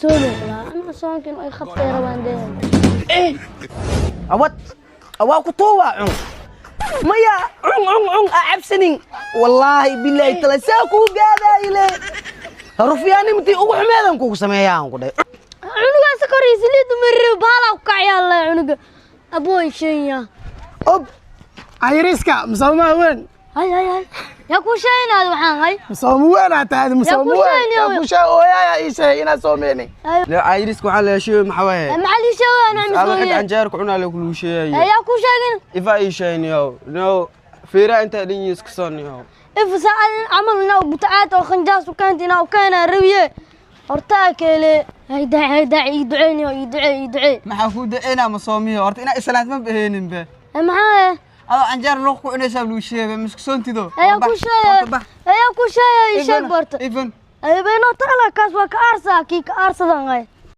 Soomay kulaa, ana soonkin ay khabtay rabaan dee. Awad awaa ku tuuba, cun. Maya, cun, cun, cun, a cabsanin. Wallaahi bilaahi tala saa kuu gaadayle rufyaanimatii ugu xumeedan kugu sameeyaan ku dhahay. Cunugaa sokor iyo saliid umari, baalaa ku kacyaalla cunuga. Abooy, shenya. Ob cayriska masoomaa weyn. Hay hay hay, yaa kuu sheeginaad waxaan hay? Masooma weyn aa tahay, masooma Yaa kuu weyn. sheegin. Yaa kuu sheeg, ooyaaya ii sheegay inaad soomeyni. Cayriska waxaa la sheegay maxaa waaye? Maxaa lii sheegaya anaa? Ada xig Misooye. Canjeer ku cunaa lagu sheegay. Yaa kuu sheegin? Ifa ii sheegniyo no fiira inta dhin iska soo niyo. Ifsa camal inaa butacaad oo khanjaas u keenta inaa u keenaa rabiye hortaa keele. Haydaa haydaa, ii duceyniyo, ii ducee, ii ducee. Maxaa kuu duceynaa? Masoomiyo horta inaa islaant ma baheenin be. Maxaa? Adoo canjeer luuq ku cunaysaa lagu sheegay, misku soontido. Ayaa ku sheegay, ayaa ku sheegay? Ii sheeg barta. Ifan. Aybayno taala, kaas waa ka aarsaa, kii ka aarsadan ay.